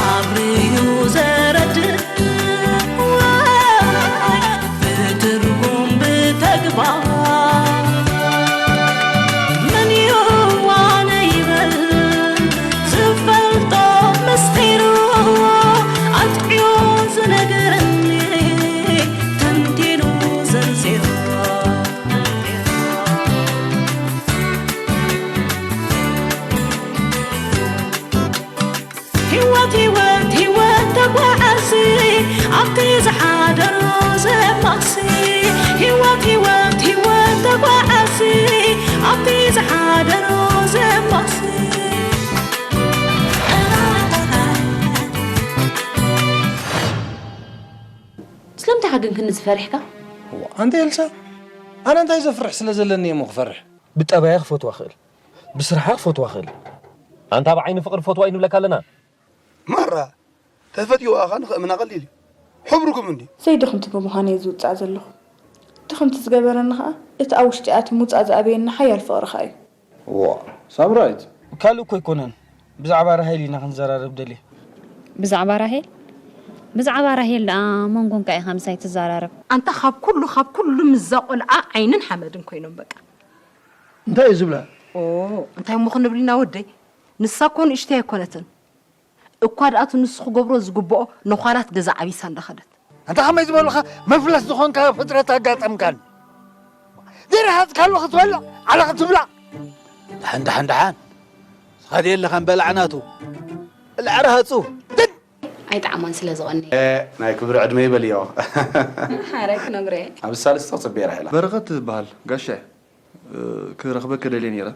ኣብርዩ ዘረድእ ብትርጉም ብተግባር መን እዩ ኣነ ይበል ዝፈልጦ ምስጢሩ ኣጥዕዮ ዝነገረኒ ተንቲኑ ዘርዚሩ። ህይወት ህይወት ህይወት ተጓዓዚ ኣብቲ ዝሓደሮ ዘማሲ። ህይወት ህይወት ህይወት ተጓዓዚ ኣብቲ ዝሓደሮ ዘማሲ። ስለምንታይ ኢኻ ግን ክንዚ ፈሪሕካ? ኣንተ ኤልሳ፣ ኣነ እንታይ ዘፍርሕ ስለ ዘለኒ እየ እሞ ክፈርሕ? ብጠባያ ክፈትዋ ክእል፣ ብስርሓ ክፈትዋ ክእል። ኣንታ ብዓይኒ ፍቕሪ ፈትዋ እዩ ንብለካ ኣለና። ማራ ተፈትዎ ኣኻ ንኽእምና ቀሊል እዩ። ሕብርኩም እንዲ ዘይድኽምቲ ብምዃነይ ዝውጻእ ዘለኹ። ድኽምቲ ዝገበረኒ ኸኣ እቲ ኣብ ውሽጢ ኣትዩ ምውጻእ ዝኣበየኒ ሓያል ፍቕርኻ እዩ። ዋ ሳምራይት ካልእ እኮ ኣይኮነን፣ ብዛዕባ ራሄል ኢና ክንዘራረብ ደልየ። ብዛዕባ ራሄል? ብዛዕባ ራሄል ደኣ መን ኮንካ ኢኻ ምሳይ ትዘራረብ? ኣንታ ካብ ኩሉ ካብ ኩሉ ምስዛ ቆልዓ ዓይንን ሓመድን ኮይኖም በቃ። እንታይ እዩ ዝብላ? ኦ እንታይ እሞ ክንብል ኢና ወደይ? ንሳ እኮ ንእሽተይ ኣይኮነትን። እኳ ደኣ እቲ ንሱ ክገብሮ ዝግብኦ ነዃላት ገዛ ዓቢሳ እንዳኸደት። ኣንታ ከመይ ዝበሉኻ መፍለስ ዝኾንካ ፍጥረት ኣጋጠምካን? ዘይረሃጽካሉ ክትበልዕ ዓለኻ ትብላዕ። ደሓን ደሓን ደሓን ስኻ ድየ ኣለኻን በላዕ ናቱ እልዓ ረሃጹ። ኣይጠዓማን ስለ ዝቐኒ። ናይ ክብሪ ዕድመ ይበልዮ። ሓራይ ክነግሮ እየ። ኣብ ሳልስቲ ክጽበየ ራሄላ። በረኸት ትበሃል ጋሻ ክረኽበኪ ደልየ ነይረ።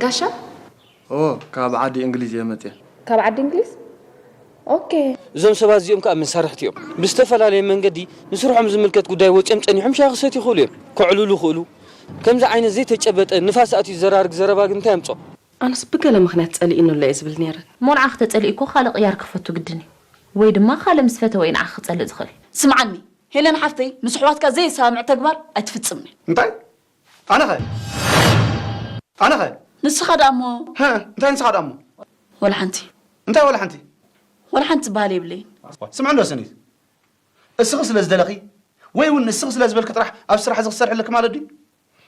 ጋሻ ኦ ካብ ዓዲ እንግሊዝ እየ መፅየ። ካብ ዓዲ እንግሊዝ ኦኬ። እዞም ሰባት እዚኦም ከኣ መሳርሕቲ እዮም። ብዝተፈላለየ መንገዲ ንስርሖም ዝምልከት ጉዳይ ወጺኦም ጸኒሖም ሻሂ ክሰትዩ ይኽእሉ እዮም። ከዕልሉ ይኽእሉ። ከምዚ ዓይነት ዘይተጨበጠ ንፋስ ኣትዩ ዘራርግ ዘረባ ግን እንታይ ኣምጾ? ኣነስ ብገለ ምኽንያት ጸሊኢኑ ኣሎ እየ ዝብል ነይረ። እሞ ንዓኺ ተጸሊኡ እኮ ካልእ ቅያር ክፈቱ ግድን እዩ። ወይ ድማ ካልእ ምስ ፈተወ እዩ ንዓኺ ክጸልእ ዝኽእል። ስምዓኒ ሄለን ሓፍተይ፣ ምስ ኣሕዋትካ ዘየሰማምዕ ተግባር ኣይትፍጽምን። እንታይ? ኣነኸ? ኣነኸ? ንስኻ ደኣ እሞ? እንታይ ንስኻ ደኣ እሞ? ወላ ሓንቲ። እንታይ ወላ ሓንቲ? ወላ ሓንቲ ዝበሃል የብለይን። ስምዒ እንዶ ስኒት። እስኺ ስለ ዝደለኺ ወይ እውን ንስኺ ስለ ዝበልኪ ጥራሕ ኣብ ስራሕ እዚ ክሰርሒ ኣለኪ ማለት ድዩ?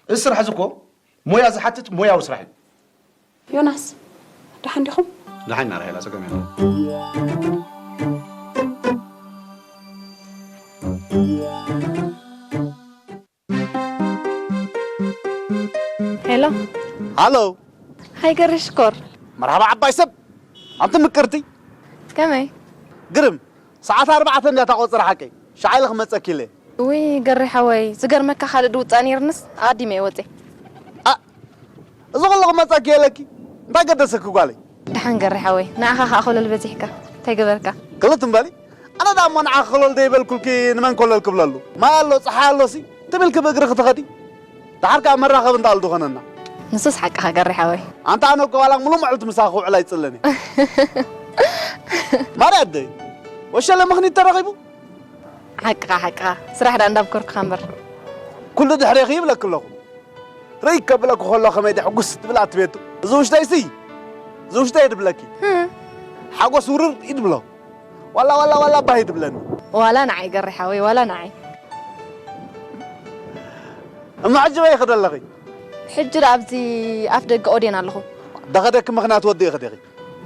እዚ ስራሕ እዚ እኮ ሞያ ዝሓትት ሞያዊ ስራሕ እዩ። ዮናስ፣ ደሓን ዲኹም? ደሓን ኢና ራሄላ፣ ጸገም የለን። ሄሎ። ሃሎ። ሃይ ገሪ ሽኮር። መርሓባ ዓባይ ሰብ። ኣንቲ ምቅርቲ። ከመይ? ግርም። ሰዓት ኣርባዕተ እንድያ እታ ቆጽሪ ሓቀይ። ሸዓ ኢለ ክመጸኪ ኢለ። ውይ ገሪ ሓወይ፣ ዝገርመካ ካልእ ድውጻእ ነይርንስ ኣቐዲመ እየ ወጼ። ኣእ! እዚ ኩሉ ክመጸኪ ኢለኪ እንታይ ገደሰኪ ጓለይ? ደሓን ገሪ ሓወይ፣ ንዓኻ ከኣ ኮለል በዚሕካ። እንታይ ገበርካ? ክልት እምበሊ። ኣነ ደኣ እሞ ንዓኺ ኮለል ደይበልኩልኪ ንመን ኮለል ክብለሉ? ማይ ኣሎ ጸሓይ ኣሎሲ ትም ኢልኪ ብእግርኺ ትኸዲ። ደሓር ከኣ መራኸቢ እንተኣሉ ዝኾነና። ንሱስ ሓቅኻ ገሪ ሓወይ። ኣንታ ኣነ እኮ ዋላ ሙሉእ መዓልቲ ምሳኺ ክውዕል ኣይጽለን'የ። ማርያ ኣደይ፣ ወሸለ ምኽኒት ተረኺቡ? ሓቅኻ ሓቅኻ፣ ስራሕ ደኣ እንዳብከርኩኻ እምበር። ኩሉ ድሕሬኺ ይብለኪ ኣለኹ። ርእይ ከብለኪ ከሎ ከመይ ድሕጉስ ትብል ኣቲ ቤቱ። እዚ ውሽጠይሲ፣ እዚ ውሽጠይ ድብለኪ። ሓጎስ ውርር ይድብሎ። ዋላ ዋላ ዋላ ባህ ይድብለኒ። ዋላ ንዓይ ገሪ ሓወይ ዋላ ንዓይ። እሞ ሕጂ በይ ይኸደ ኣለኺ? ሕጂ ደኣ ኣብዚ ኣፍ ደገ ኦዴን ኣለኹ። ደኸደኪ ምኽንያት ወዲእኺ ዲኺ?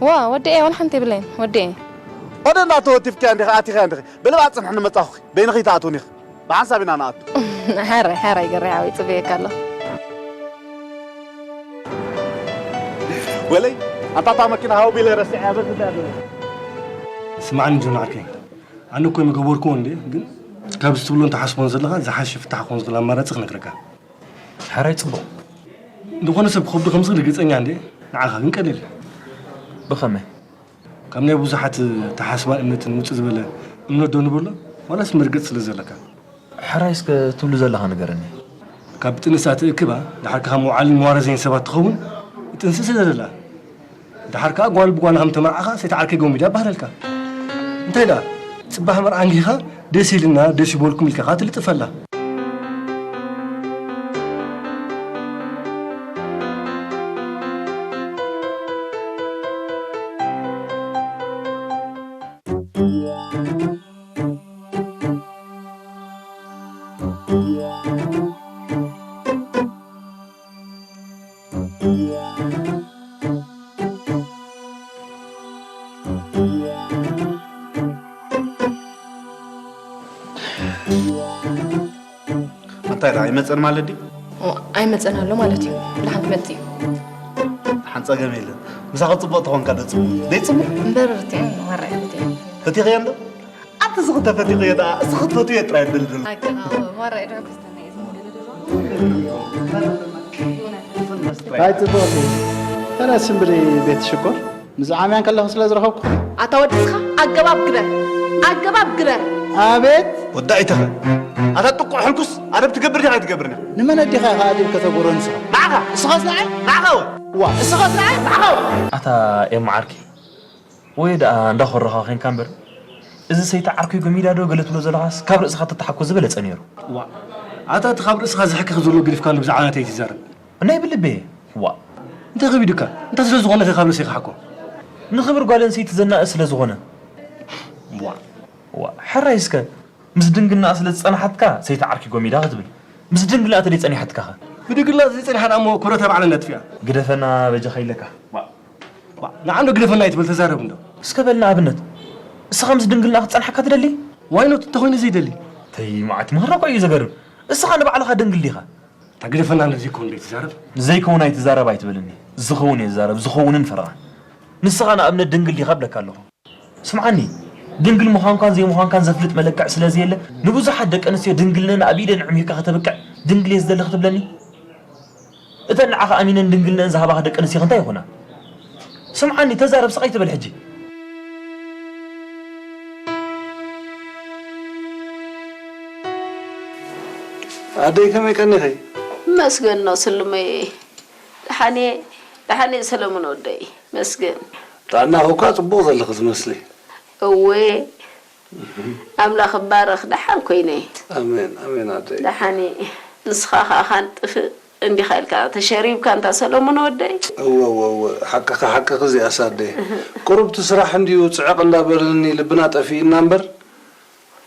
ዋ ወዲኤ ዋላ ሓንቲ የብለይን ወዲኤ። ኦዴን ደኣ ተወቲፍክያ እንዲኺ ኣቲኽያ እንዲኺ። ብልብ ኣጽንሕኒ መጻኹኺ። በይንኺ ይትኣትዉን ኢኺ። ብሓንሳብ ኢና ንኣቱ። ሕራይ ሕራይ ገሪ ሓወይ ጽበየካ ኣለኹ። ወለይ ኣንታ እታ መኪና ሃው ቢለ ረሲዐያ በዚ እንታይ ኣለዎ? ስምዓኒ ጆን ዓርከይ፣ ኣነ እኮ ኣይምገበርኩዎን እንድየ፣ ግን ካብዚ ትብሎን ትሓስቦን ዘለኻ ዝሓሸ ፍታሕ ክኾን ዝኽእል ኣማራጺ ክነግረካ። ሕራይ ጽቡቕ። ዝኾነ ሰብ ክኸብዶ ከም ዝኽእል ርግጸኛ እንድየ፣ ንዓኻ ግን ቀሊል እዩ። ብኸመይ? ካብ ናይ ብዙሓት ተሓስባን እምነትን ውጽእ ዝበለ እምነት ዶ ንበሎ ዋላስ መርገጽ ስለ ዘለካ? ሕራይ እስከ ትብሉ ዘለኻ ንገረኒ። ካብ ጥንሳ ትእክባ ደሓር ከኣ ምውዓልን መዋረዘይን ሰባት ትኸውን ጥንሲ ስለ ዘላ። ደሓር ከኣ ጓል ብጓል ከም ተመርዓኻ ሰይቲ ዓርከይ ጎሚዳ ባህለልካ። እንታይ ደኣ ጽባሕ መርዓ እንጊኻ ደስ ኢልና ደስ ይበልኩም ኢልካ ከኣ ትልጥፈላ። እንታይ ደኣ ኣይመጸን ማለት ድዩ? ኦ፣ ኣይመጸን ኣሎ ማለት እዩ። ደሓን ክመጽእ እዩ። ደሓን ጸገም የለን። ምሳኺ ጽቡቕ ተኾንካ ዶ ጽቡቕ? ደይ ጽቡቕ? እምበር ርትዕን ወራይ ርትዕን። ፈቲኽዮ እንዶ? ኣቲ እዚ ክተፈቲኽዮ ደኣ፣ እዚ ክትፈትዮ ጥራይ ደልደል። ኣይ፣ ከኣ ወራይ ዶ ክስተና እዩ ዝምገለ ዘሎ። ኣይ፣ ጽቡቕ እዩ። ተነስ እምበሪ ቤት ሽኮር። ምስ ዓምያን ከለኹ ስለ ዝረኸብኩ። ኣታ ወዲ እስኻ ኣገባብ ግበር። ኣገባብ ግበር። ኣቤት። ወዲ ኣይተኸ። ኣታ ጥቁዕ ሕልኩስ ኣደብ ትገብር ዲኻ ኣይትገብርን ኢኻ? ንመን ኣዲኻ ኢኻ ኣደብ ከተጎሮ ንስኻ? ንዓኻ። እስኻስ ንዓይ? ንዓኻ ወ። ዋ፣ እስኻስ ንዓይ? ንዓኻ ወ። ኣታ ኤማ ዓርኪ፣ ወይ ደኣ እንዳኾረኻ ኸንካ እምበር፣ እዚ ሰይቲ ዓርኪ ጎሚዳ ዶ ገለ ትብሎ ዘለኻስ ካብ ርእስኻ ተተሓኮ ዝበለጸ ነይሩ። ዋ፣ ኣታ እቲ ካብ ርእስኻ ዝሕክኽ ዘሎ ግዲፍካሉ ብዛዕባ ናተይ ትዛረብ። ናይ ብልቤ። ዋ። እንታይ ከቢዱካ? እንታይ ስለ ዝኾነ ከ ካብ ርእሰይ ክሓኮ? ንኽብር ጓል ኣንስተይቲ ዘናእስ ስለ ዝኾነ። ዋ። ዋ፣ ሕራይ እስከ፣ ምስ ድንግልናኣ ስለ ዝጸንሓትካ ሰይቲ ዓርኪ ጎሚዳ ክትብል። ምስ ድንግልናኣ ተደይ ጸኒሓትካ ኸ? ብድንግልና ዘይጸኒሓ ደኣ እሞ ክብረታ ባዕላ ነጥፍያ። ግደፈና በጃኻ ኢለካ። ዋ። ዋ፣ ንዓንዶ ግደፈና ኣይትበል፣ ተዛረብ እንዶ። እስከ በል ንኣብነት፣ እስኻ ምስ ድንግልናኣ ክትጸንሓካ ትደሊ? ዋይኖት እንተኾይኑ ዘይደሊ። ተይ፣ መዓት ምህራ እኮ እዩ ዘገርም። እስኻ ንባዕልኻ ድንግል ዲኻ? እታ ግደፈና ንዘይከውን ዶ ኣይትዛረብ? ንዘይከውን ኣይትዛረብ ኣይትበልኒ። ዝኸውን እየ ዝዛረብ፣ ዝኸውንን ፈረቓ። ንስኻ ንኣብነት ድንግል ዲኻ እብለካ ኣለኹ። ስምዓኒ፣ ድንግል ምዃንካን ዘይምዃንካን ዘፍልጥ መለክዕ ስለ ዘየለ፣ ንብዙሓት ደቂ ኣንስትዮ ድንግልነን ኣብ ኢደን ኣዕሚርካ ከተብቅዕ፣ ድንግል እየ ዝደሊ ክትብለኒ? እተን ንዓኻ ኣሚነን ድንግልነን ዝሃባኻ ደቂ ኣንስትዮኸ እንታይ ይኾና? ስምዓኒ፣ ተዛረብ፣ ስቕ ኣይትበል ሕጂ። ኣደይ ከመይ ቀኒኺ? መስገን ነው ስልመይ። ደሓን እየ፣ ደሓን እየ ሰለሙን ወደይ። መስገን። ጥዕናኺ እኳ ጽቡቕ ዘለኺ ትመስሊ። እወ፣ ኣምላኽ ይባረኽ፣ ደሓን ኮይነ። ኣሜን፣ ኣሜን ኣደይ። ደሓን እየ። ንስኻ ኸኣ ካን ጥፍእ እንዲኻ ኢልካ ተሸሪብካ እንታ ሰለሙን ወደይ። እወ፣ እወ፣ እወ፣ ሓቅኺ፣ ሓቅኺ እዚኣስ ኣደይ። ቁሩብ እቲ ስራሕ እንድዩ ጽዕቕ እንዳበለኒ ልብና ጠፊእና እምበር፣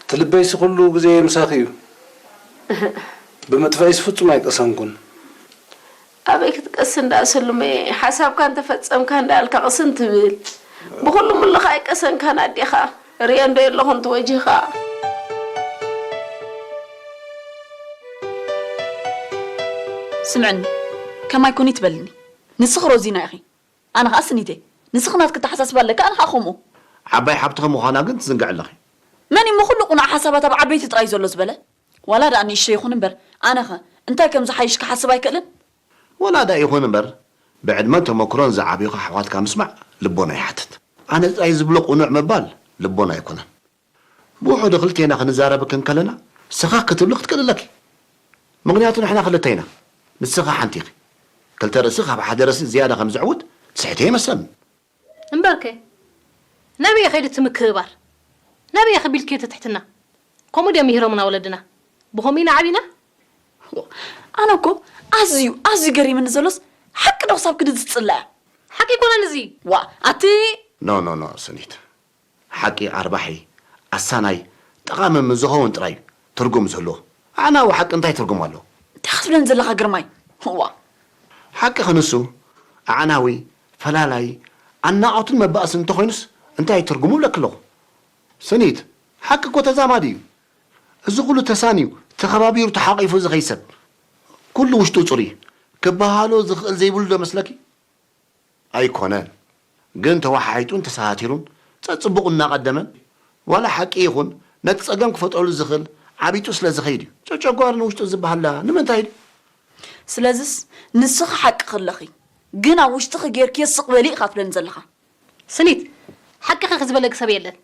እቲ ልበይሲ ኩሉ ግዜ ምሳኺ እዩ። ብምጥፋእስ ፍጹም ኣይቀሰንኩን። ኣበይ ክትቀስን ደኣ ሰሉመ፣ ሓሳብካ እንተፈጸምካ እንዳበልካ ቅስን ትብል። ብኹሉ ምልኻ ኣይቀሰንካን ኣዴኻ። ርእየ እንዶ የለኹን ትወጅህኻ። ስምዕኒ፣ ከማይ ኩኒ ትበልኒ። ንስኺ ሮዚና ኢኺ። ኣነ ኸኣ ስኒት እየ። ንስኺ ናትኪ ኣተሓሳስባ ኣለኪ፣ ኣነ ኸኣ ከምኡ። ዓባይ ሓብትኺ ምዃና ግን ትዝንግዒ ኣለኺ። መን እዩ እሞ ኩሉ ቅኑዕ ሓሳባት ኣብ ዓበይቲ ጥራይ ዘሎ ዝበለ? ዋላ ደኣ ንእሽቶ ይኹን እምበር፣ ኣነኸ እንታይ ከም ዝሓይሽ ክሓስብ ኣይክእልን? ዋላ ደኣ ይኹን እምበር፣ ብዕድመን ተመክሮን ዝዓብዩኻ ኣሕዋትካ ምስማዕ ልቦና ይሓትት። ኣነ ጥራይ ዝብሎ ቅኑዕ ምባል ልቦና ኣይኮነን። ብውሑዱ ክልቴና ክንዛረብ እንከለና፣ ሰኸኽ ክትብሊ ክትክእሊ ኣለኪ። ምኽንያቱ ንሕና ክልተ ኢና። ንስኺ ሓንቲ ኢኺ። ክልተ ርእሲ ካብ ሓደ ርእሲ ዝያዳ ከም ዝዕውት ትስሕቲ ይመስለኒ። እምበርከ፣ ናበይ ከይዱ እቲ ምክብባር? ናበይ ከቢልክዮ እቲ ትሕትና? ከምኡ ድዮም ምሂሮምና ወለድና? ብኸምኡ ኢና ዓቢና? ዋ፣ ኣነ እኮ ኣዝዩ፣ ኣዝዩ ገሪምኒ ዘሎስ፣ ሓቂ ዶ ክሳብ ክንድዚ ትጽልኣ? ሓቂ ኣይኮነን እዚ። ዋ፣ ኣቲ ኖ፣ ኖ፣ ኖ፣ ስኒት። ሓቂ ኣርባሒ፣ ኣሳናይ፣ ጠቓሚ ምስ ዝኸውን ጥራይ ትርጉም ዝህልዎ። ኣዕናዊ ሓቂ እንታይ ትርጉም ኣለዎ? እንታይ ክትብለኒ ዘለኻ ግርማይ? ዋ። ሓቂ ክንሱ፣ ኣዕናዊ፣ ፈላላይ፣ ኣናዖትን መባእስን እንተኾይኑስ እንታይ ትርጉሙ እብለኪ ኣለኹ። ስኒት፣ ሓቂ እኮ ተዛማዲ እዩ። እዚ ኩሉ ተሳንዩ፣ ተኸባቢሩ፣ ተሓቒፉ ዝኸይድ ሰብ፣ ኩሉ ውሽጡ ጽሩይ፣ ክበሃሎ ዝኽእል ዘይብሉ ዶ መስለኪ? ኣይኮነን። ግን ተወሓሒጡን ተሰታቲሩን ጸጽቡቑ እናቐደመን፣ ዋላ ሓቂ ይኹን ነቲ ጸገም ክፈጥረሉ ዝኽእል ዓቢጡ ስለ ዝኸይድ እዩ። ጨጨጓር ንውሽጡ ዝበሃል ደኣ ንምንታይ ድዩ? ስለዝስ ንስኺ ሓቂ ከለኺ፣ ግን ኣብ ውሽጥኺ ጌርክዮ ስቕ በሊ ኢኻ ትብለኒ ዘለኻ። ስኒት፣ ሓቂ ኸ ዝበለኪ ሰብ የለን።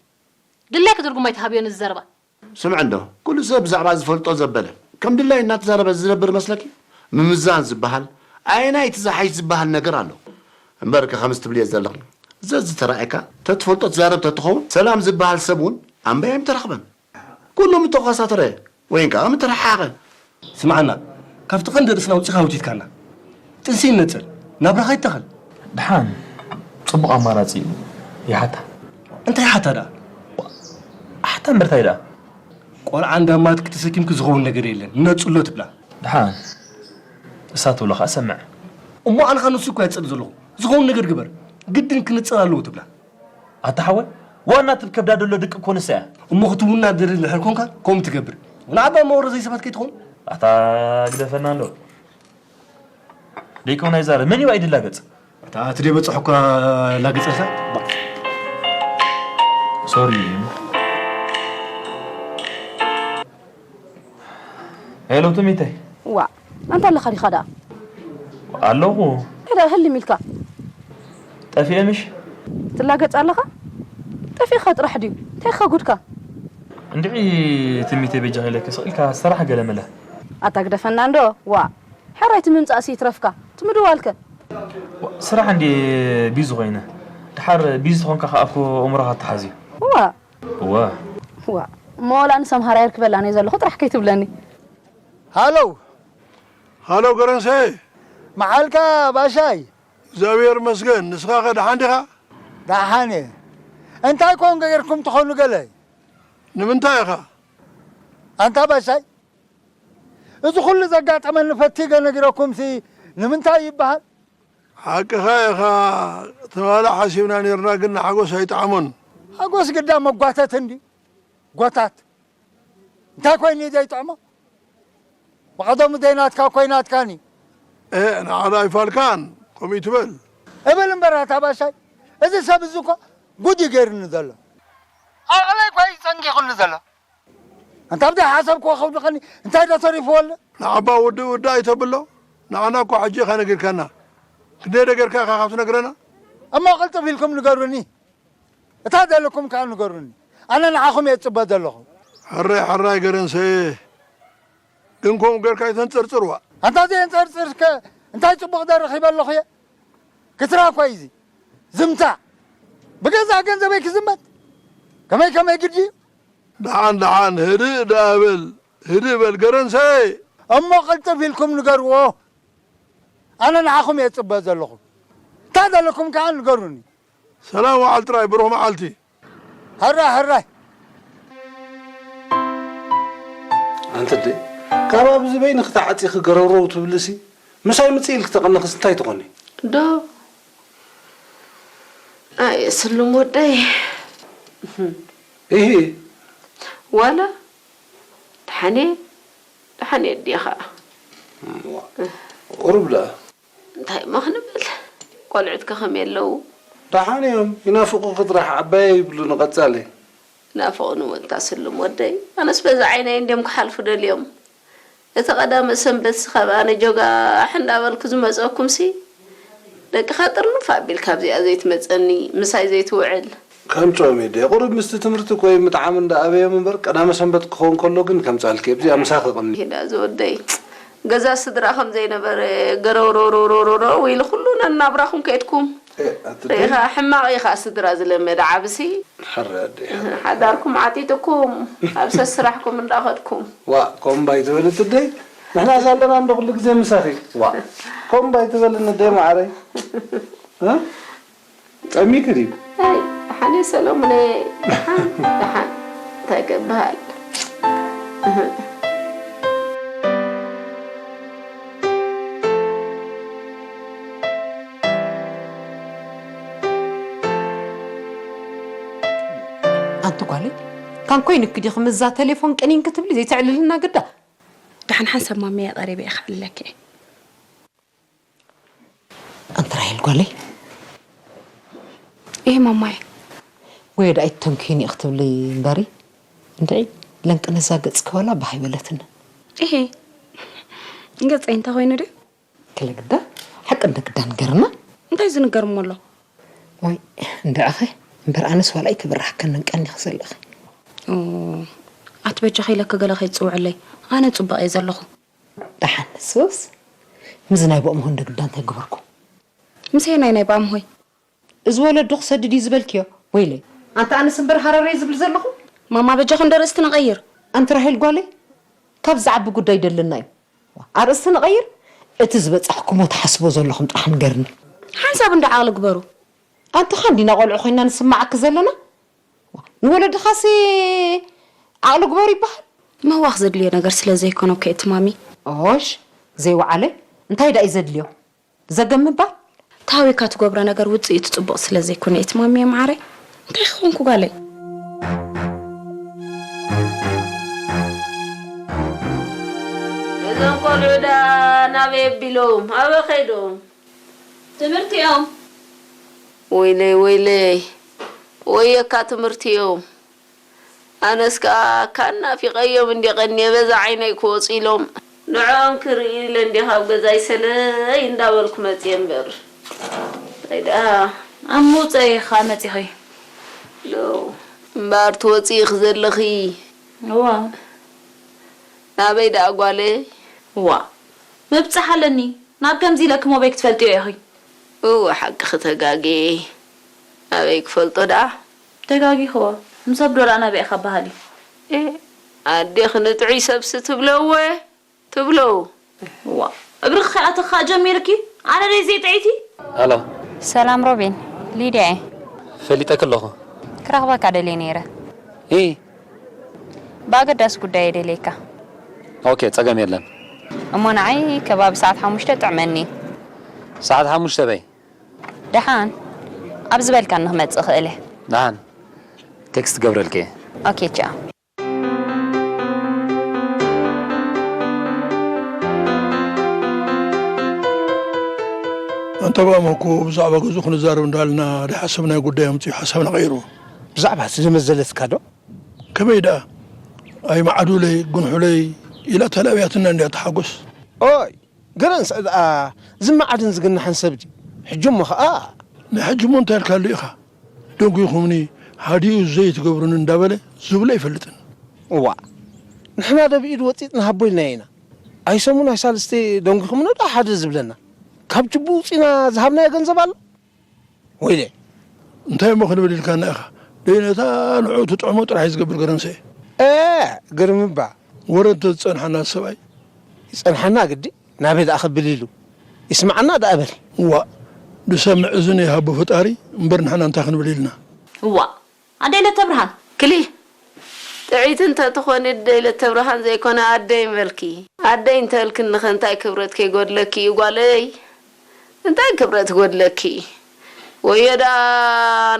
ድላይኪ ትርጉም ኣይትሃብዮ ነዚ ዘረባ። ስምዒ እንዶ፣ ኩሉ ሰብ ብዛዕባ ዝፈልጦ ዘበለ፣ ከም ድላዩ እናተዛረበ ዝነብር መስለኪ? ምምዛን ዝበሃል፣ ኣየናይ እቲ ዝሓይሽ ዝበሃል ነገር ኣሎ። እምበርከ ከምዚ ትብልዮ ዘለኺ፣ ዘዝተራእየካ፣ ተትፈልጦ ትዛረብ ተትኸውን፣ ሰላም ዝበሃል ሰብ እውን ኣምበይ ኣይምተረኽበን። ኩሉ ምተኾሳተረ፣ ወይ ከዓ ምተረሓሓቐ። ስምዓና፣ ካብቲ ቀንዲ ርእስና ኣውጺኻ ኣውቲትካና። ጥንሲ ይነጸር፣ ናብራኻ ይተኸል። ደሓን፣ ጽቡቕ ኣማራጺ እዩ። ይሓታ። እንታይ ይሓታ ደኣ? እታ እምበር እንታይ ደኣ? ቆልዓ እንዳማትኪ ተሰኪምኪ ዝኸውን ነገር የለን፣ ነጽሎ ትብላ። ደሓን። እሳ ትብሎ ኸኣ ሰምዕ። እሞ ኣነ ኸኣ ንሱ እኮ እየ ዝጸሊ ዘለኹ። ዝኸውን ነገር ግበር። ግድን ክንጸል ኣለዎ ትብላ። ኣታ ሓወይ፣ ዋና ትብ ከብዳ ደሎ ድቂ እኮ ንሳ እያ። እሞ ክትውና ደሊ ድሕር ኮንካ ከምኡ ትገብር። ንዓባ መወረ ዘይሰባት ከይትኸውን። ኣታ ግደፈና እንዶ። ደይኮን ኣይዛረብ። መን እዩ ኣይድላገጽ? እታ እቲ ደይ በጽሖ እኳ ላገጸልካ። ሶሪ። ሄሎ ትሚተይ። ዋ፣ ኣንታ ኣለኻ ዲኻ ደኣ? ኣለኹ። እንታይ ደኣ ህልም ኢልካ? ጠፊኤ ምሽ? ትላገጽ ኣለኻ? ጠፊእኻ ጥራሕ ድዩ? እንታይ ኢኻ ጉድካ? እንድዒ ትሚተይ በጃኺ ኢለኪ ስቕ ኢልካ ስራሕ ገለ መለ። ኣታ ግደፈና እንዶ፣ ዋ። ሕራይ እቲ ምምጻእሲ ይትረፍካ፣ እቲ ምድዋልከ? ስራሕ እንድየ ቢዚ ኮይነ። ድሓር ቢዚ ተኾንካ ከኣ እኮ ኣእምሮኻ ኣተሓዝዮ። እዋ። እወ። እዋ። እሞ ዋላ ንሰምሃር ኣየርክበላን እየ ዘለኹ ጥራሕ ከይትብለኒ። ሃሎ። ሃሎ ገረንሰ። መዓልካ ባሻይ። እግዚኣብሔር ይመስገን። ንስኻ ከ ደሓን ዲኻ? ደሓን እየ። እንታይ ኮን ገይርኩም ትኾኑ ገለ? ንምንታይ ኢኻ? ኣንታ ባሻይ፣ እዚ ኩሉ ዘጋጠመኒ ፈቲገ ነጊረኩምሲ ንምንታይ ይበሃል? ሓቅኻ ኢኻ። ትማሊ ሓሲብና ኔርና ግን ንሓጎስ ኣይጠዓሞን። ሓጎስ ግዳ መጓተት እንዲ ጎታት እንታይ ኮይኑ እዩ ዘይጥዕሞ? ብቐደሙ ዘይናትካ ኮይናትካኒ። ኤ ንዓዳ ኣይፋልካን ከምኡ ትበል። እብል እምበር ኣታ ባሻይ፣ እዚ ሰብ እዚ እኮ ጉድ እዩ ገይሩኒ ዘሎ። ዓቕለይ እኮ እዩ ጸንጊቑኒ ዘሎ። ኣንታ ብዘይ ሓሰብክዎ ከውድቐኒ እንታይ ዶ ተሪፍዎ ኣሎ? ንዓባ ውድእ ውድእ ኣይተብሎ። ንዓና እኮ ሕጂ ኢኻ ነጊርካና። ክንደይ ደገርካ ኢኻ ካብ ትነግረና? እሞ ቅልጥፍ ኢልኩም ንገሩኒ። እታ ዘለኩም ከኣ ንገሩኒ። ኣነ ንዓኹም እየ ዝጽበ ዘለኹ። ሕራይ ሕራይ ገረንሰየ። ግን ከምኡ ጌርካ ኣይተንጸርጽርዋ። ኣንታ ዘየንጸርጽርከ እንታይ ጽቡቕ ዶ ረኺበ ኣለኹ እየ? ክትራ እኮ እዩ እዚ። ዝምታ። ብገዛእ ገንዘበይ ክዝመት? ከመይ ከመይ ግዲ እዩ? ደሓን ደሓን ህድእ ደኣ በል ህድእ በል ገረንሰይ። እሞ ቅልጥፍ ኢልኩም ንገርዎ። ኣነ ንዓኹም እየ ዝጽበ ዘለኹ። እንታይ ዘለኩም ከኣ ንገሩኒ። ሰላም ወዓል ጥራይ ብሩኽ መዓልቲ። ሕራይ ሕራይ። ኣንቲ ኣደይ ካብ ኣብዚ በይንኺ ተዓፂኺ ገረውረው ትብልሲ ምሳይ ምፅእ ኢልኪ ተቐነኽስ እንታይ ትኾኒ? ዶ ኣየ ስሉም ወደይ። ኢሂ ዋላ ደሓን እየ ደሓን እየ ኣዴኻ። ቁሩብ ደኣ እንታይ እሞ ክንብል ቆልዑትከ ከመይ ኣለዉ? ደሓን እዮም ይናፍቑኺ ጥራሕ ዓባየ ይብሉ ንቐፃሊ። ናፍቑኒ እውን እታ ስሉም ወደይ ኣነስ በዛ ዓይነይ እንድዮም ክሓልፉ ደልዮም። እቲ ቀዳመ ሰንበትሲ ካብ ኣነ ጆጋሕ እንዳበልኩ ዝመፀኩምሲ ደቅኻ ጥርንፍ ኣቢልካ ኣብዚኣ ዘይትመፀኒ ምሳይ ዘይትውዕል። ከምፅኦም እየ ድየ ቁሩብ ምስቲ ትምህርቲ እኮ እዩ ምጥዓም እንዳ ኣበዮም እምበር ቀዳመ ሰንበት ክኸውን ከሎ ግን ከምፅኣልኪ እየ ብዚኣ ምሳኺ ቅኒ። ሄዳ ዝወደይ ገዛ ስድራ ከም ዘይነበረ ገረውረውረውረውረው ኢሉ ኩሉ ነናብራኹም ከድኩም ርኢኻ ሕማቕ ኢኻ ስድራ ዝለመደ ዓብሲ ሕረ ኣደ ሓዳርኩም ዓጢጥኩም ኣብ ሰስራሕኩም እንዳኸድኩም ዋእ ኮምባ ኣይትበሊ ትደይ ንሕናስ ኣለና እንዶ ኩሉ ግዜ ምሳኺ ዋእ ኮምባ ኣይትበልኒ ኣደይ መዓረይ እ ጠሚኪ ድዩ? ኣይ ደሓን እየ ሰሎሙነይ ደሓን ደሓን እንታይ ከበሃል እህ። ኣንቲ ጓለይ ካን ኮይንኪ ዲኺ ምስዛ ተሌፎን ቅኒን ክትብሊ ዘይተዕልልና ግዳ። ደሓን ሓንሳብ ማመየ ቀሪበ እየ ከዕልለኪ እየ። ኣንቲ ራሄል ጓለይ። እሂ ማማየ። ወዮ ደኣ ኣይትተንክይኒ ኢኺ ትብሊ እምበሪ እንድዒ ለንቅነዛ ገጽኪ ዋላ ባህ ኣይበለትኒ። እሂ ገጸይ እንታይ ኮይኑ ድዩ? ክለ ግዳ ሓቂ እንተ ግዳ ንገርና። እንታይ ዝንገር እሞ ኣሎ? ዋይ እንድዒ ኣኸ እምበር ኣነስ ዋላ ኣይተበራህከንን ቀኒኺ ዘለኺ። ኣቲ በጃኺ ኢለኪ ገለ ከይትጽውዕለይ ኣነ ጽቡቕ እየ ዘለኹ። ደሓን ንሱስ ምስዚ ናይ ብኦም ሆንደ ግዳ እንታይ ገበርኩም? ምስ ኣየናይ ናይ ብኣምሆይ? እዚ ወለዶ ክሰድድ እዩ ዝበልክዮ? ወይለይ ኣንቲ ኣነስ እምበር ሃረረይ ዝብል ዘለኹ? ማማ በጃኺ እንዶ ኣርእስቲ ንቐይር። ኣንቲ ራሄል ጓለይ ካብ ዝዓቢ ጉዳይ ደለና እዩ። ኣርእስቲ ንቐይር እቲ ዝበጻሕኩሞ ትሓስቦ ዘለኹም ጥራሕ ንገርኒ። ሓንሳብ እንዶ ዓቕሊ ግበሩ። ኣንቲ ኻንዲና ቆልዑ ኮይና ንስማዓኪ ዘለና? ንወለድኻሲ ዓቕሊ ግበሩ ይበሃል። ምህዋኽ ዘድልዮ ነገር ስለ ዘይኮነ እኮ እየ ትማሚ። ኦሽ፣ ዘይወዓለ እንታይ ደኣ እዩ ዘድልዮ? ዘገም ምባል? ተሃዊካ ትገብሮ ነገር ውጽኢቱ ጽቡቕ ስለ ዘይኮነ እየ ትማሚ እየ መዓረይ። እንታይ ክኾንኩ ጓለይ? እዞም ቆልዑ ደኣ ናበይ ኣቢሎም? ኣበይ ከይዶም? ትምህርቲ እዮም። ወይለይ፣ ወይለይ፣ ወየካ ትምህርቲ እዮም። ኣነስ ከኣ ካን ናፊቐዮም እንድየ ቀንየ፣ በዛ ዓይነይ ክወጹ ኢሎም። ንዕኦም ክርኢ ኢለ እንድየ ካብ ገዛይ ሰለይ እንዳበልኩ መጽየ እምበር። እንታይ ደኣ? ኣብ ምውጸእ ኢኻ መጺኺ። ዶ፣ እምበኣር ትወጺ ኢኺ ዘለኺ። እዋ። ናበይ ደኣ ጓለይ? እዋ። ምብጻሕ ኣለኒ። ናብ ከምዚ ኢለኪ ሞበይ ክትፈልጥዮ ኢኺ? እወ፣ ሓቅኺ ተጋግየ። ኣበይ ክፈልጦ ደኣ? ተጋጊኽዎ። ምስ ኣብ ዶላና በኢኻ በሃሊ። ኤ፣ ኣዴኺ ንጥዑይ ሰብሲ ትብለወ፣ ትብሎ። ዋ፣ እግርኺ ከይኣተኻ ጀሚርኪ? ኣነ ደይ ዘይጥዕይቲ? ሃሎ። ሰላም ሮቤል፣ ሊድያ እየ። ፈሊጠኪ ኣለኹ። ክረኽበካ ደልየ ነይረ። ኢ? ብኣገዳሲ ጉዳይ እየ ደልየካ። ኦኬ፣ ጸገም የለን። እሞ ንዓይ ከባቢ ሰዓት ሓሙሽተ ጥዕመኒ። ሰዓት ሓሙሽተ በይ። ደሓን፣ ኣብ ዝበልካኒ ክመጽእ እኽእል እየ። ደሓን፣ ቴክስት ክገብረልኪ እየ። ኦኬ፣ ቻው። ኣንታ ባሞ እኮ ብዛዕባ ገዝኡ ክንዛረብ እንዳልና ደይ ሓሳብ ናይ ጉዳይ ኣምጺኡ ሓሳብና ቀይርዎ። ብዛዕባ እቲ ዝመዘለትካ ዶ? ከመይ ደኣ? ኣይመዓዱለይ፣ ጉንሑለይ ኢላ ተላብያትና እንድያ ተሓጎስ። ኦይ፣ ገረንሰ ደኣ ዝመዓድን ዝግናሕን ሰብ ድዩ? ሕጂ እሞ ኸኣ ናይ ሕጂ እሞ እንታይ ኢልካሉ ኢኻ? ደንጒኹምኒ፣ ሃዲኡ ዘይትገብሩኒ እንዳበለ ዝብሎ ኣይፈልጥን። እዋእ፣ ንሕና ዶ ብኢድ ወጺጽና ሃቦ ኢልናዮ ኢና? ኣይሰሙን ኣይሳልስቲ ደንጒኹምኒ ዶ ሓደ ዝብለና? ካብ ጅቡ ውጺና ዝሃብናዮ ገንዘብ ኣሎ? ወይለ። እንታይ እሞ ክንብል ኢልካና ኢኻ? ደይ ነታ ንዕኡ ትጥዕሞ ጥራሕ እዩ ዝገብር ገረንሰ። እ፣ ግርምባ። ወረ እንተዝጸንሓና ሰብኣይ። ይጸንሓና ግዲ፣ ናበይ ደኣ ክብል ኢሉ? ይስምዓና ደኣ በል። እዋእ፣ ዝሰምዕ እዝኒ ይሃቦ ፈጣሪ፣ እምበር ንሕና እንታይ ክንብል ኢልና? እዋእ፣ ኣደይ ለተብርሃን። ክሊ፣ ጥዕይቲ እንተ ትኾኒ ኣደይ ለተብርሃን ዘይኮነ ኣደይ ምበልኪ። ኣደይ እንተ በልክኒ ኸ እንታይ ክብረት ከይጎድለኪ እዩ ጓለይ? እንታይ ክብረት ይጎድለኪ? ወዮ ደኣ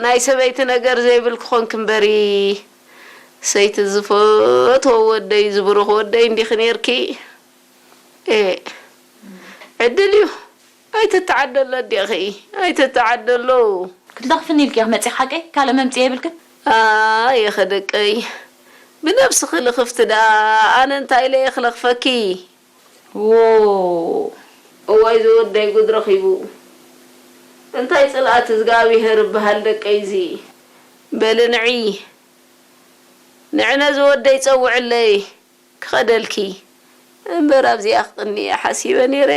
ናይ ሰበይቲ ነገር ዘይብልኪ ኾንኪ እምበሪ፣ ሰይቲ ዝፈትዎ ወደይ ዝብርኽ ወደይ እንዲኺ ኔርኪ። ኤ፣ ዕድል እዩ። ኣይትተዓደሎ ኣዴኺ፣ ኣይትተዓደሎ። ክትለኽፍኒ ኢልኪ ኢኺ መጺኺ ሓቀይ? ካልእ መምጽኢ የብልክን? ኣየ ኸደቀይ፣ ብነብስኺ ልኽፍቲ ደኣ፣ ኣነ እንታይ ኢለ እየ ክለኽፈኪ? ዎ። እዋይ ዝወደይ ጉድ ረኺቡ። እንታይ ጽልኣት እዝጋብሄር እበሃል ደቀይ እዚ። በሊ ንዒ። ንዒ ነዚ ወደይ ጸውዕለይ ክኸደልኪ። እምበር ኣብዚኣ ክቕኒ እየ ሓሲበ ነይረ።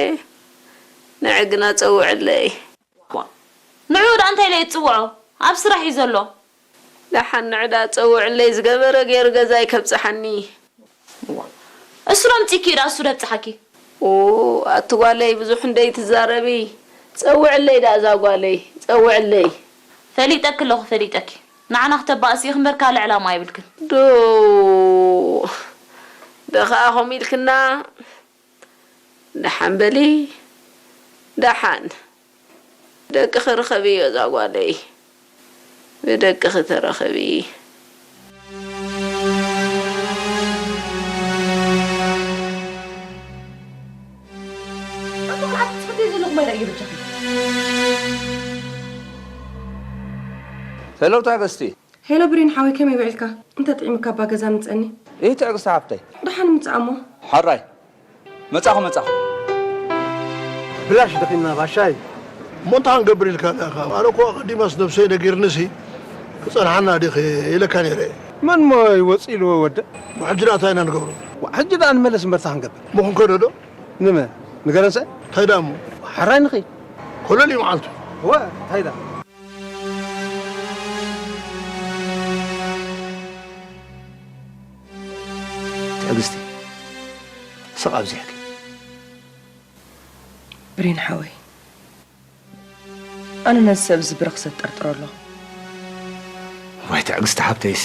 ንዒ ግና ጸውዕለይ። ንዑ ደኣ እንታይ ኢለ እየ ዝጽውዖ? ኣብ ስራሕ እዩ ዘሎ። ደሓን ንዒ ደኣ ጸውዕለይ ዝገበረ ገይሩ ገዛይ ከብጽሓኒ። እሱ ዶ ኣምጺእኪ እዩ ደኣ እሱ ደብጽሓኪ? ኦ፣ ኣቲ ጓለይ ብዙሕ እንደይትዛረቢ። ጸውዕለይ ደኣ እዛ ጓለይ፣ ጸውዕለይ። ፈሊጠኪ ኣለኹ፣ ፈሊጠኪ። ንዓና ክተባእሲ ኢኺ እምበር ካልእ ዕላማ የብልክን። ዶ፣ ዶ ኸኣ ከምኡ ኢልክና? ደሓን በሊ፣ ደሓን። ደቅኺ ርኸብዮ እዛ ጓለይ፣ ብደቅኺ ተራኸቢ። ኣታ ቆልዓ ትጽሕፍዮ ዘለኹ ማይ ዳኣ እየ በጃኺ። ሄሎ ትዕግስቲ። ሄሎ ብሬን ሓወይ፣ ከመይ ውዒልካ? እንተ ጥዒምካ እባ ገዛ ምጸኒ። እይ ትዕግስቲ ሓፍተይ። ደሓን ምጻእ እሞ። ሕራይ። መጻኹ፣ መጻኹ። ብላሽ ደኺምና ባሻይ። እሞ እንታይ ክንገብር ኢልካ ኣለኻ? ኣነ እኮ ኣቐዲማስ ነብሰይ ነጊርንሲ ክጸንሓና ዲኺ ኢለካ ነይረ። መን እሞ ይወጽእ ኢልዎ ወደ? ሕጂ ደኣ እንታይ ኢና ንገብሮ? ዋ፣ ሕጂ ደኣ ንመለስ እምበር እንታይ ክንገብር? እሞ ክንከዶ ዶ? ንመን? ንገረንሰ? እንታይ ደኣ እሞ? ሕራይ ንኺድ። ኮለል እዩ መዓልቱ። እወ፣ እንታይ ደኣ? ትዕግስቲ፣ ስቕ ኣብዚሕኪ። ብሬን ሓወይ፣ ኣነ ነዚ ሰብ እዚ ብርኽሰ እጠርጥሮ ኣለኹ። ዋይ ትዕግስቲ ሓብተይሲ።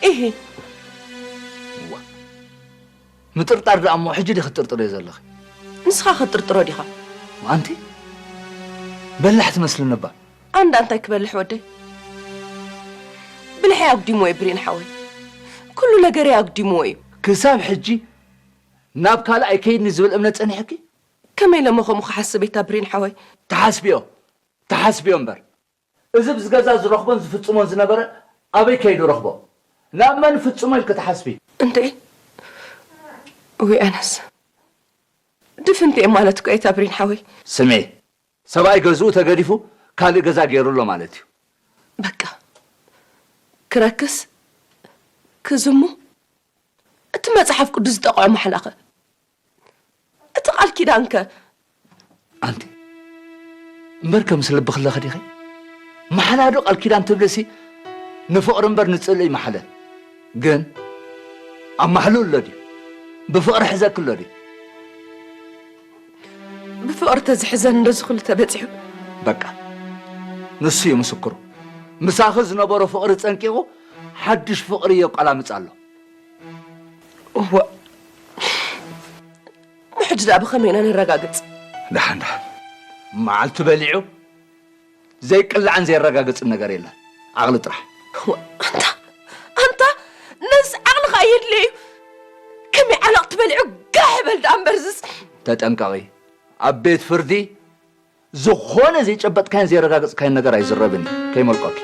ኢሂ። እዋ። ምጥርጣር ደኣ እሞ ሕጂ ዲኺ ትጥርጥርዮ ዘለኺ? ንስኻ ክትጥርጥሮ ዲኻ? ኣንቲ በላሕ ትመስልኒ እባ። ኣንዳ እንታይ ክበልሕ ወደይ? ብልሐይ ኣጉዲሞ እየ ብሬን ሓወይ። ኩሉ ነገረይ ኣጉዲሞ እዩ። ክሳብ ሕጂ ናብ ካልእ ኣይከይድኒ ዝብል እምነት ጸኒሕኪ? ከመይ ኢለ እሞ ከምኡ ክሓስብ እየ ብሬን ሓወይ? ተሓስብዮ፣ ተሓስብዮ እምበር። እዚ ብዝገዛ ዝረኽቦን ዝፍጽሞን ዝነበረ ኣበይ ከይዱ ረኽቦ? ናብ መን ፍጽሞ ኢልኪ ትሓስቢ? እንዴ? ውይ ኣነስ ድፍንቲ እየ ማለት እኮ እየ ብሬን ሓወይ። ስሜ፣ ሰብኣይ ገዝኡ ተገዲፉ ካልእ ገዛ ገይሩ ኣሎ ማለት እዩ። በቃ ክረክስ ክዝሙ እቲ መጽሓፍ ቅዱስ ዝጠቕዖ ማሕላኸ እቲ ቃል ኪዳንከ? ኣንቲ እምበር ከምስ ልብኺ ኣለኺ ዲኺ? ማሕላ ዶ ቃል ኪዳን ትብልሲ ንፍቕሪ እምበር ንጽልኢ ማሕለ። ግን ኣብ ማሕሉ ኣሎ ድዩ? ብፍቕሪ ሕዘኪ ኣሎ ድዩ? ብፍቕሪ ተዝሕዘን እንደዚ ኩሉ ተበጺሑ። በቃ ንሱ እዩ ምስክሩ። ምሳኺ ዝነበሮ ፍቕሪ ጸንቂቑ ሓድሽ ፍቕሪ የቋላምጽ ኣሎ። እወ። ሕጂ ደኣ ብኸመይ ኢና ነረጋግጽ? ደሓን ደሓን። መዓልቲ በሊዑ ዘይቅላዕን ዘይረጋገጽን ነገር የለን። ዓቕሊ ጥራሕ። እወ፣ ኣንታ፣ ኣንታ፣ ነዚ ዓቕልኻ የድልዮ እዩ። ከመይ ዓለቕቲ በሊዑ ጋሕ በል ደኣ እምበር ዝስ። ተጠንቀቒ። ኣብ ቤት ፍርዲ ዝኾነ ዘይጨበጥካዮን ዘይረጋገጽካዮን ነገር ኣይዝረብን እዩ። ከይመልቆኪ።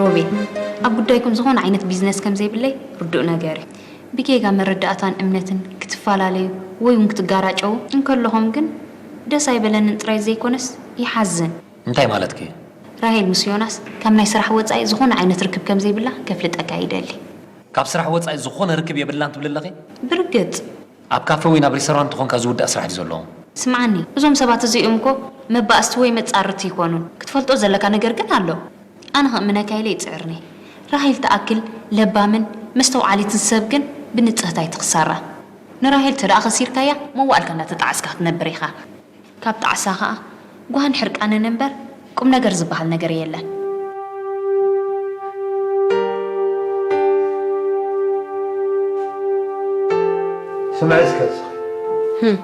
ሮቤል፣ ኣብ ጉዳይኩም ዝኾነ ዓይነት ቢዝነስ ከም ዘይብለይ ርዱእ ነገር እዩ። ብጌጋ መረዳእታን እምነትን ክትፈላለዩ ወይ እውን ክትጋራጨዉ እንከለኹም ግን ደስ ኣይበለንን ጥራይ ዘይኮነስ ይሓዝን። እንታይ ማለትኪ? ራሄል ምስ ዮናስ ካብ ናይ ስራሕ ወጻኢ ዝኾነ ዓይነት ርክብ ከም ዘይብላ ከፍልጠካ ይደሊ። ካብ ስራሕ ወጻኢ ዝኾነ ርክብ የብላን ትብሊ ኣለኺ? ብርግጽ። ኣብ ካፈ ወይ ናብ ሪስቶራንት ተኾንካ ዝውዳእ ስራሕ ድዩ ዘለዎም? ስምዓኒ፣ እዞም ሰባት እዚኦም እኮ መባእስቲ ወይ መጻርርቲ ይኮኑን። ክትፈልጦ ዘለካ ነገር ግን ኣሎ። ኣነ ከእምነካ ኢለ ይጽዕርኒ። ራሄል ትኣክል ለባምን መስተውዓሊትን ሰብ ግን ብንጽህታ ኣይትኽሰራ። ንራሄል ተደኣ ከሲርካያ መዋእልካ እንዳተጣዓስካ ክትነብር ኢኻ። ካብ ጣዕሳ ኸኣ ጓህን ሕርቃንን እምበር ቁምነገር ዝበሃል ነገር የለን። ስምዒ እስከ እስኺ። ህም።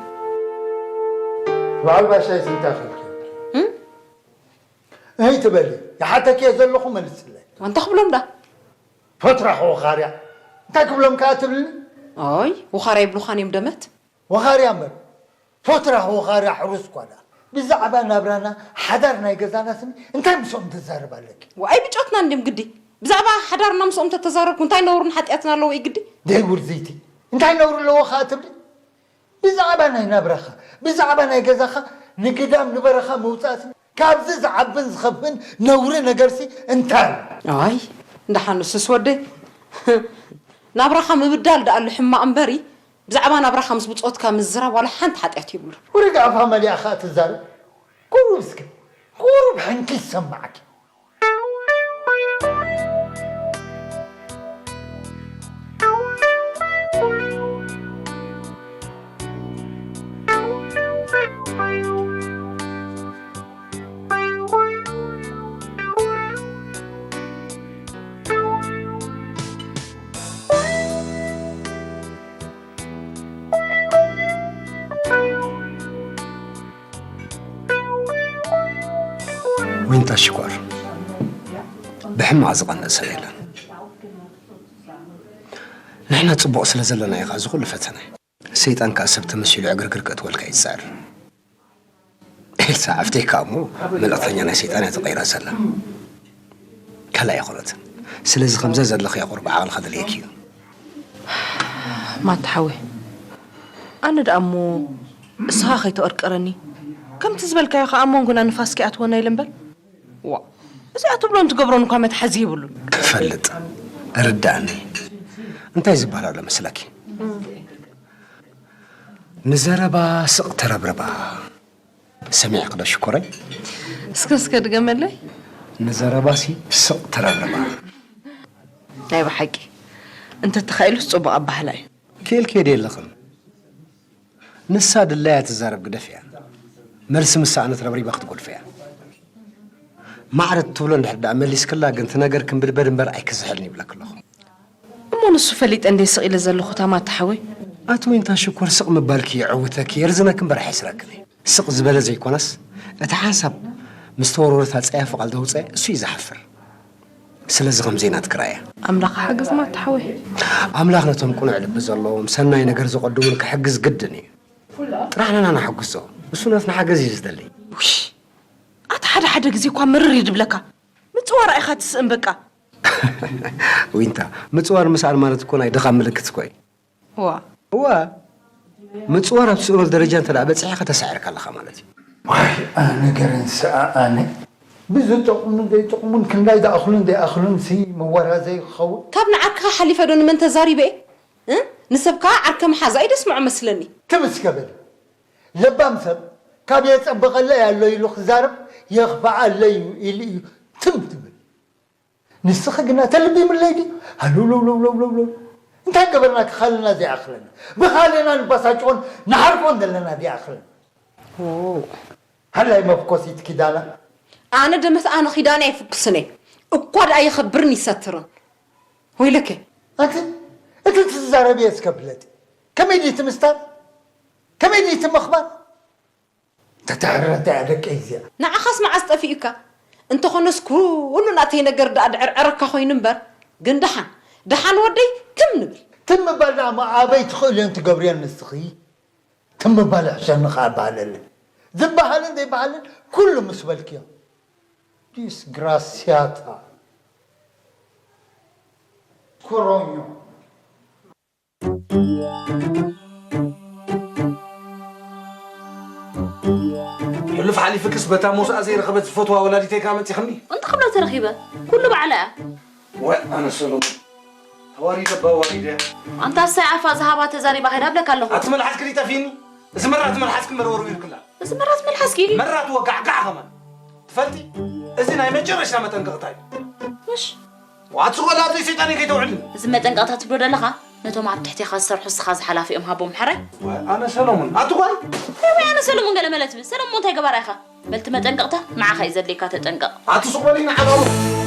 በዓል ባሻይስ እንታይ ክብል ከይዱ? ህም? እይ ትበሊ፣ ይሓተኪ እየ ዘለኹ መልስለይ። ኣንታ ክብሎም ዳ? ፈትራኽ ወኻርያ። እንታይ ክብሎም ከኣ ትብልኒ? ኣይ፣ ወኻርያ ይብሉኻን እዮም ደመት። ወኻርያ እምበር። ፎትራኽ ወኻርያ ሕሩስ እኳ ደኣ። ብዛዕባ ናብራና ሓዳር ናይ ገዛና ስኒ እንታይ ምስኦም ትዛረብ ኣለኪ? ዋይ ብጮትና እንድዮም ግዲ። ብዛዕባ ሓዳርና ምስኦም ተተዛረብኩ እንታይ ነውርን ሓጢኣትን ኣለዎ እዩ ግዲ? ደይ ውርዝይቲ። እንታይ ነውሪ ኣለዎ ከኣ ትብሊ? ብዛዕባ ናይ ናብራኻ፣ ብዛዕባ ናይ ገዛኻ ንግዳም ንበረኻ ምውጻእ ስኒ ካብዚ ዝዓብን ዝኸፍእን ነውሪ ነገርሲ እንታይ ኣሎ? ኣይ እንዳ ሓኑስስ ወደይ ናብራኻ ምብዳል ደኣ ኣሎ ሕማቕ እምበሪ ብዛዕባ ናብራኻ ምስ ብጾትካ ምዝራብ ዋላ ሓንቲ ሓጢኣት የብሉን። ውርድ ኣፋ መሊኣ ኸኣ ትዛረብ። ቁሩብ እስከ ቁሩብ ሕንኪ ይሰማዓኪ። ሽኮር፣ ብሕማቕ ዝቐንእ ሰብ የለን። ንሕና ጽቡቕ ስለ ዘለና እዩ ኸዓ እዚ ኩሉ ፈተነ። ሰይጣን ከኣ ሰብ ተመሲሉ ዕግርግር ከእትወልካ እዩ ዝጽዕር። ኤልሳ ሓፍተይ ከኣ እሞ መልእኽተኛ ናይ ሰይጣን እያ ተቐይራ ዘላ። ካልእ ኣይኮነትን። ስለዚ ከምዛ ዘለኽያ ቁሩብ ዓቕልኻ ደልየኪ እዩ። ማታ ሓወይ፣ ኣነ ደኣ እሞ እስኻ ከይተቐርቀረኒ፣ ከምቲ ዝበልካዮ ከኣ ኣብ መንጎና ንፋስ ከይኣትወና ኢለ እምበር፣ ዋ፣ እዚኣ ትብሎን ትገብሮን እኳ መትሓዚ የብሉን። ክፈልጥ፣ ርድኣኒ። እንታይ ዝበሃል ኣሎ መስለኪ? ንዘረባ ስቕ ተረብርባ። ሰሚዕኪ ዶ ሽኮረይ? እስከ እስከ ድገመለይ። ንዘረባሲ ስቕ ተረብርባ። ናይ ብሓቂ እንተተኻኢሉስ ጽቡቕ ኣባህላ እዩ። ክኢልኪ ዶ የለኽን? ንሳ ድላያ ትዛረብ ግደፍያ። መልሲ ምስ ሰኣነት ረብሪባ ክትጎድፍያ። ማዕረ ትብሎ እንድሕር ደኣ መሊስክላ ግን እቲ ነገር ክንብድበድ እምበር ኣይክዝሕልን ይብለኪ ኣለኹ። እሞ ንሱ ፈሊጠ እንዴ ስቕ ኢለ ዘለኹ ታማታ ሓወይ? ኣቲ ዊንታ ሽኮር ስቕ ምባልኪ የዕውተኪ የርዝነኪ እምበር ኣይሕስረክን እዩ። ስቕ ዝበለ ዘይኮነስ እቲ ሓንሳብ ምስ ተወርወረት ኣጸያፊ ቃል ዘውጸአ እሱ እዩ ዝሓፍር። ስለዚ ከምዚ ኢና ትክራያ። ኣምላኽ ሓግዝማ ኣቲ ሓወይ። ኣምላኽ ነቶም ቅኑዕ ልቢ ዘለዎም ሰናይ ነገር ዘቐድሙን ክሕግዝ ግድን እዩ። ጥራሕ ንሕና ንሓግዞ። እሱ ነትና ሓገዝ እዩ ዝደሊ። ውሽ! ኣቲ ሓደ ሓደ ግዜ እኳ ምርር እዩ ድብለካ። ምጽዋር ኢኻ ትስእን በቃ። ዊንታ፣ ምጽዋር ምስኣን ማለት እኮ ናይ ድኻም ምልክት እኮ እዩ። እዋ። እዋ፣ ምጽዋር ኣብ ስእኖል ደረጃ እንተ ደኣ በጺሕካ ተሳዒርካ ኣለኻ ማለት እዩ። ዋይ ኣነ ገረንስኣ ኣነ ብዝጠቕሙን ዘይጠቕሙን ክንዳይ ዝኣኽሉን ዘይኣኽሉን ሲ መወራዘይ ክኸውን። ካብ ንዓርክኻ ሓሊፈ ዶ ንመን ተዛሪበ እየ? እ? ንሰብ ከኣ ዓርከ ምሓዛ እዩ ደስምዖ መስለኒ። ትም እስከ በሊ። ለባም ሰብ ካብ የጸብቐለይ ኣሎ ኢሉ ክዛረብ የኽፍኣለይ እዩ ኢሉ እዩ ትም ትብል። ንስኺ ግና ተለቢምለይ ድዩ ሃለውለውለውለውለውለው እንታይ ገበርና ክኻልና ዘይኣኽለና ብኻልና ንባሳጭቖን ንሓርቆን ዘለና ዘይኣኽለና ዎው ሃላይ መፍኮሲት ኪዳና ኣነ ደመስ ኣነ ኺዳነ ኣይፍኩስን እየ እኳ ደኣ የኸብርን ይሰትርን ወይለከ ኣቲ እቲ ትዛረብየ እስከ ብለጢ ከመይ ድዩ እቲ ምስታር ከመይ ድዩ እቲ ምኽባር ተተሕረተ እያ ደቀይ እዚኣ። ንዓኻስ መዓስ ጠፊኡካ? እንተኾነስ ኩሉ ናተይ ነገር ደኣ ድዕርዕረካ ኮይኑ እምበር፣ ግን ደሓን፣ ደሓን ወደይ ትም ንብል። ትም ምባል ደኣ እሞ ኣበይ ትኽእልዮን ትገብርዮን ንስኺ? ትም ምባል ሕሸኒ ኸኣ በሃለለይ። ዝበሃልን ዘይበሃልን ኩሉ ምስ በልክዮ። ዲስግራስያታ። ኮሮኞ። ሕሉፍ ሓሊፍክስ በታ ሞስኣ ዘይረኸበት ዝፈትዋ ወላዲተይ ከኣ መጺኽኒ? እንታይ ክብላ ተረኺበ? ኩሉ ባዕላ እያ። ዋእ ኣነ ሰሎሙን ተዋሪደ እባ ኣዋሪደ። ኣንታ እሳይ ዓፋ ዝሃባ ተዛሪባ ከይዳ እብለካ ኣለኹ። ኣቲ መልሓስኪ ድዩ ጠፊእኒ? እዚ መራት መልሓስኪ እምበር ወርዊርክላ። እዚ መራት መልሓስኪ? መራት ወጋዕጋዕ ከማን። ትፈልጢ? እዚ ናይ መጨረሽታ መጠንቀቕታ እዩ። ምሽ? ዋት ዝኾነ ኣብዘይ ሰይጣነይ ከይተውዕልኒ። እዚ መጠንቀቕታ ትብሎ ዘለኻ ነቶም ኣብ ትሕቴኻ ዝሰርሑ ንስኻ ዝሓላፊኦም ሃቦም ሕራይ። ዋይ ኣነ ሰሎሙን ኣቲ ጓል። እንታይ ወይ ኣነ ሰሎሙን ገለ መለ ትብል? ሰሎሙን እንታይ ገባራይ ኢኻ? በልቲ መጠንቀቕታ ንዓኻ እዩ ዘድልየካ ተጠንቀቕ። ኣቲ ሱቕ በሊ ንዓጋሉ።